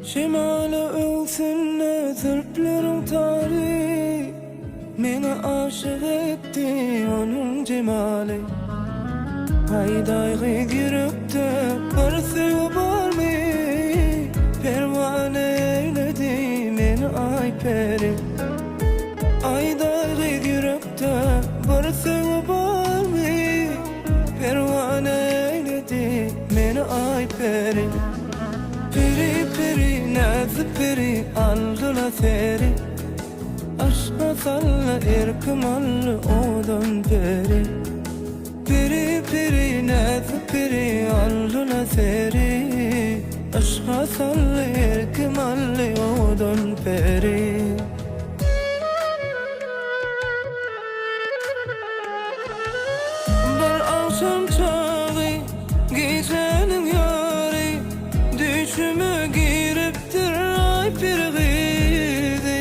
Şemala öwsünde zülpleriň tary, Meni aşyk etdi onuň jemaly. Aýdaý gyz ýürekde bir söýgi barmy, Perwana eýledi meni aý peri. Aýdaý gyz ýürekde bir söýgi barmy, Perwana eýledi meni aý peri. Peri peri näzik peri aldyla seri Aşka salla erkim aldy odan peri Peri peri näzik peri aldyla seri Aşka salla erkim aldy odan peri. Bir agşam çagy, gijäniň ýary, Düýşüme giripdir aý peri gyzy.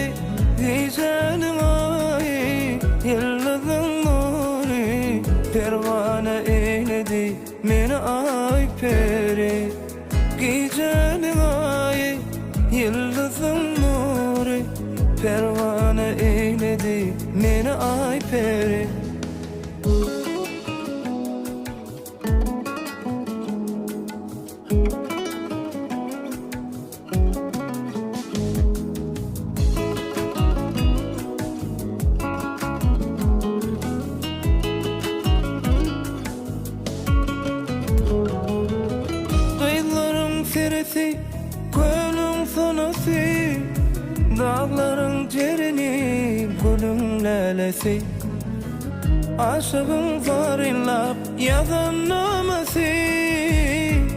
Gijäniň aýy, ýyldyzyň nury, Perwana eýledi meni aý peri. Gijäniň aýy, ýyldyzyň nury, Perwana eýledi meni aý peri. Gyzlaryň seresi, kölüň sonasy, Daglaryň jereni, gülüň lälesi. Aşygyň zarynlap ýazan namasy,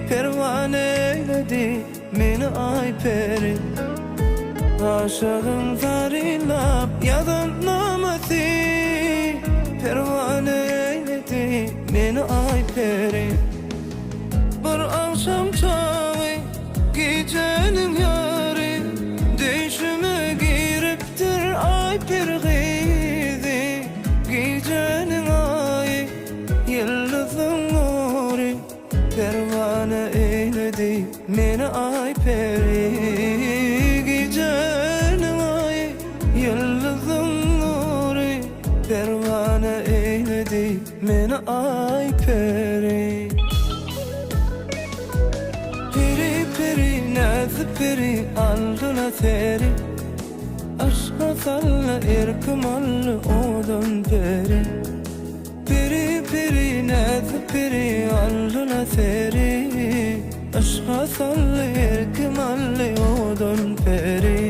Perwana eýledi meni aý peri. Aşygyň zarynlap ýazan namasy, Perwana eýledi meni aý peri. Bir agşam çagy, gijäniň ýary, Düýşüme giripdir aý peri gyzy. Gijäniň aýy, ýyldyzyň nury, Perwana eýledi meni aý peri. Gijäniň aýy, ýyldyzyň nury, Perwana eýledi meni aý peri. Peri peri näzik peri aldyla seri Aşka salla erkim aldy odan peri Peri peri näzik peri aldyla seri Aşka salla erkim aldy odan peri.